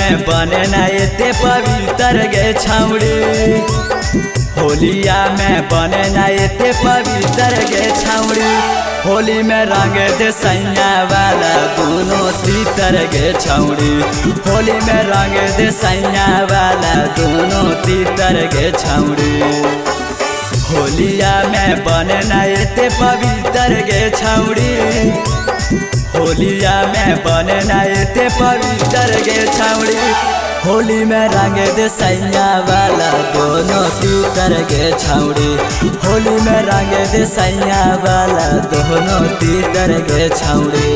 में बने ना एते पवित्र गे छौड़ी। होलिया में बने ना एते पवित्र गे छौड़ी। होली में रंग दे सैया वाला दोनों तीतर गे छौड़ी। होली में रंग दे सैया वाला दोनों तीतर गे छौड़ी। होलिया में बने ना एते पवित्र गे छौड़ी। होलिया में बने ना एते पवित्र गे छौड़ी। होली में रंग दे सैया वाला दोनों तीतर गे छौड़ी। होली में रंग दे सैया वाला दोनों तीतर गे छौड़ी।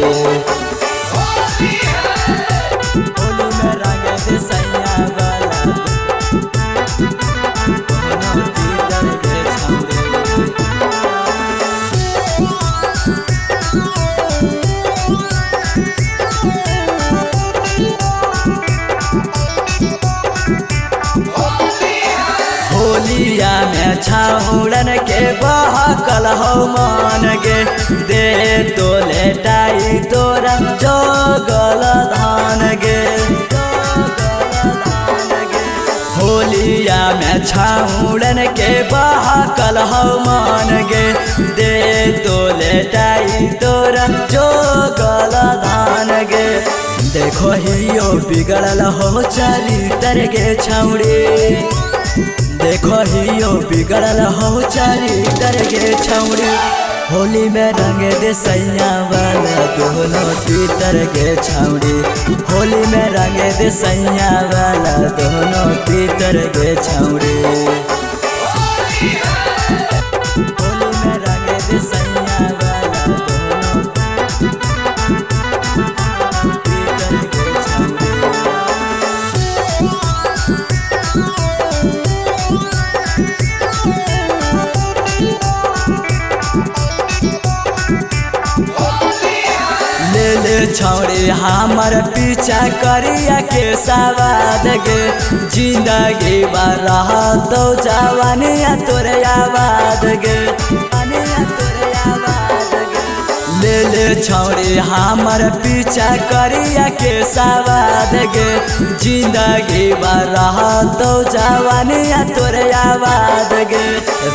होली में रंग दे सैया वाला दोनों तीतर गे छौड़ी। होलिया में छाउड़न के बहकल हो मन गे। दे तोले टाई तोरा जोगल धान गे। होलिया में छाउड़न के बहकल हो मन गे। दे तोले टाई तोरा जोगल धान गे। देखो हियो बिगड़ल हो चरित्र गे छौड़ी। देखो हियो बिगड़ल हो चरित्र गे छौड़ी। होली में रंग दे सैया वाला दोनों तीतर गे छौड़ी। होली में रंग दे सैया वाला दोनों तीतर गे छौड़ी। होली में रंग दे सैया वाला दोनों तीतर गे छौड़ी। ले छौड़ी हमर पीछा करिया के सवाद गे। जिंदगी भर रहतौ जवानिया तोरे आबाद गे। ले ले छौड़ी हमर पीछा करिया के सवाद गे। जिंदगी भर रहतौ जवानिया तोरे आबाद गे।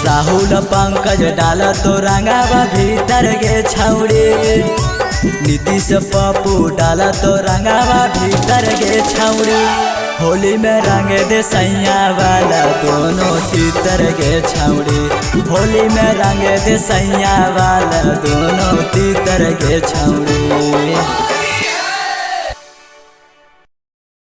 राहुल पंकज डाल तो रंगावा भीतर गे छौड़ी। नीतीश पप्पू डाला तो रंगावा भीतर गे छौड़ी। होली में रंग दे सैया वाला दोनों तीतर गे छौड़ी। होली में रंग दे सैया वाला दोनों तीतर गे छौड़ी।